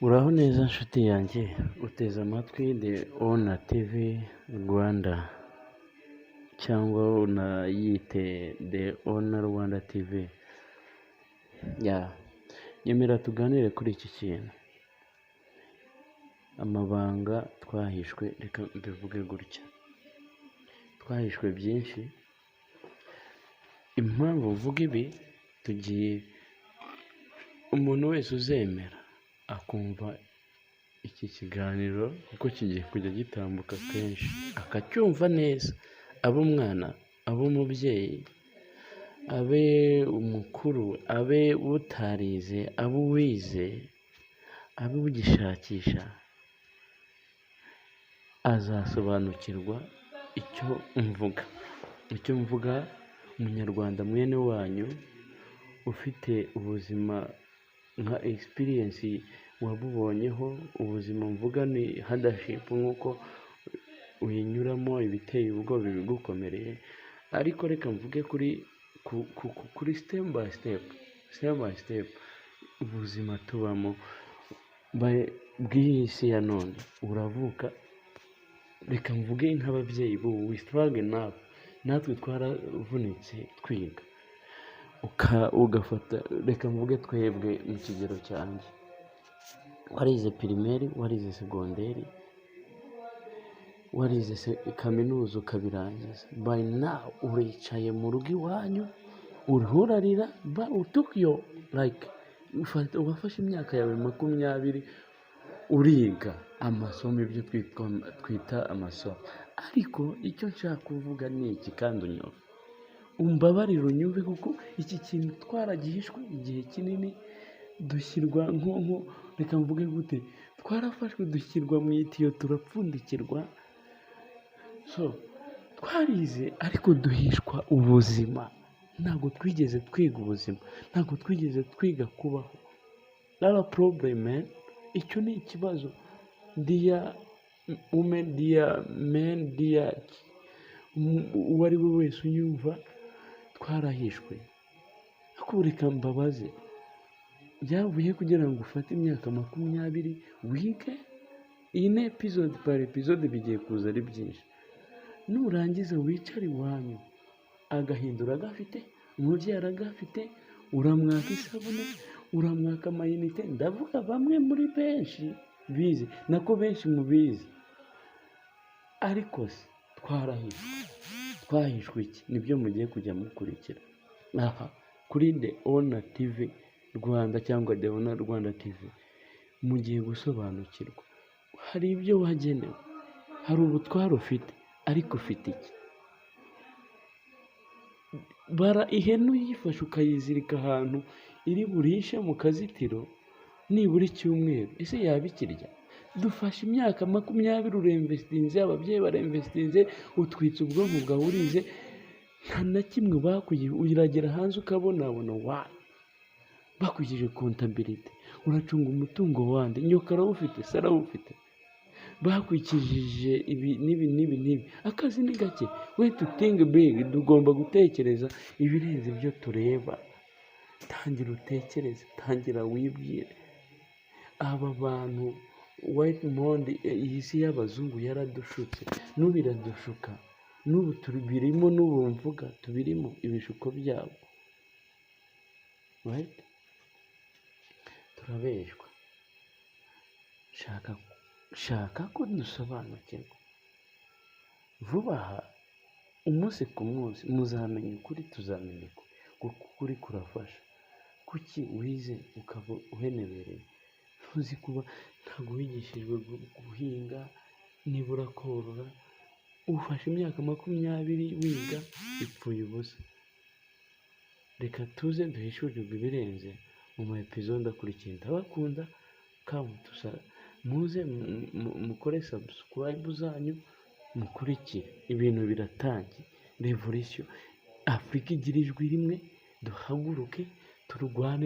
Uraho neza nshuti yanjye, uteze amatwi The Owner TV Rwanda cyangwa unayite The Owner Rwanda TV. Ya, nyemera tuganire kuri iki kintu. Amabanga twahishwe, reka mbivuge gutya. Twahishwe byinshi, impamvu mvuga ibi, tugiye umuntu wese uzemera akumva iki kiganiro, kuko kigiye kujya gitambuka kenshi, akacyumva neza, abe umwana, abe umubyeyi, abe umukuru, abe utarize, abe uwize, abe ugishakisha, azasobanukirwa icyo mvuga. Icyo mvuga, Umunyarwanda mwene wanyu ufite ubuzima nka experience wabubonyeho, ubuzima mvuga ni hardship, nk'uko uyinyuramo, ibiteye ubwoba, ibigukomereye, ariko reka mvuge kuri step by step, step by step, ubuzima tubamo bw'iyi si ya none. Uravuka, reka mvuge nk'ababyeyi b'ubu, we struggle enough, natwe twaravunitse twiga, ugafata, reka mvuge twebwe mu kigero cyanjye, warize primaire, warize secondaire, warize kaminuza ukabirangiza, by now uricaye mu rugo iwanyu, uriho urarira, but took your like wafashe imyaka yawe 20 uriga amasomo, ibyo twita amasomo. Ariko icyo nshaka kuvuga ni iki, kandi unyumve, umbabarire unyumve, kuko iki kintu twaragihishwe igihe kinini, dushyirwa nko, reka mvuge gute, twarafashwe dushyirwa mu itiyo, turapfundikirwa. So twarize ariko duhishwa ubuzima. Ntabwo twigeze twiga ubuzima, ntabwo twigeze twiga kubaho. That's a problem, man. Icyo ni ikibazo. Dear women, dear men, dear uwo ari we wese unyumva, twarahishwe. Ariko reka mbabaze, byavuye kugira ngo ufate imyaka 20 wige? Iyi ni episode par episode, bigiye kuza ari byinshi. Nurangiza wicare iwanyu, agahinda uragafite, umubyeyi aragafite, uramwaka isabune, uramwaka amayinite. Ndavuga bamwe muri benshi bize, nako benshi mubizi. Ariko se twarahishwe? Twahishwe iki? Nibyo mugiye kujya mukurikira aha kuri The Owner TV Rwanda cyangwa The Owner Rwanda TV. Mugiye gusobanukirwa, hari ibyo wagenewe, hari ubutware ufite, ariko ufite iki? Bara ihene uyifashe ukayizirika ahantu iri burishe mu kazitiro nibura icyumweru, ese yaba ikirya? Dufashe imyaka 20, uremvesitinze, ababyeyi baremvesitinze, utwitse ubwonko bwawe, urize, nta na kimwe bakugiye. Uragera hanze ukabonabona wa bakurikije comptabilité, uracunga umutungo wande? Nyoka arawufite, se arawufite, bakurikije ibi n'ibi n'ibi n'ibi. Akazi ni gake. We to think big, tugomba gutekereza ibirenze ibyo tureba. Tangira utekereze, tangira wibwire. Aba bantu white monde, iyi si y'abazungu yaradushutse, n'ubu iradushuka, n'ubu tubirimo, n'ubu mvuga tubirimo, ibishuko byabo, right? Turabeshywa. Shaka ko dusobanukirwa vuba aha, umunsi ku munsi muzamenya ukuri, tuzamenya ukuri, kuko ukuri kurafasha. Kuki wize ukaba uhenebereye, ntuzi kuba, ntabwo wigishijwe guhinga, nibura korora? Ufashe imyaka 20 wiga, ipfuye ubusa. Reka tuze duhishurirwe ibirenze mu ma episode akurikiye. Ndabakunda, kamutusa, muze mukore subscribe zanyu, mukurikire. Ibintu biratangiye, revolution. Afurika igira ijwi rimwe, duhaguruke turwane.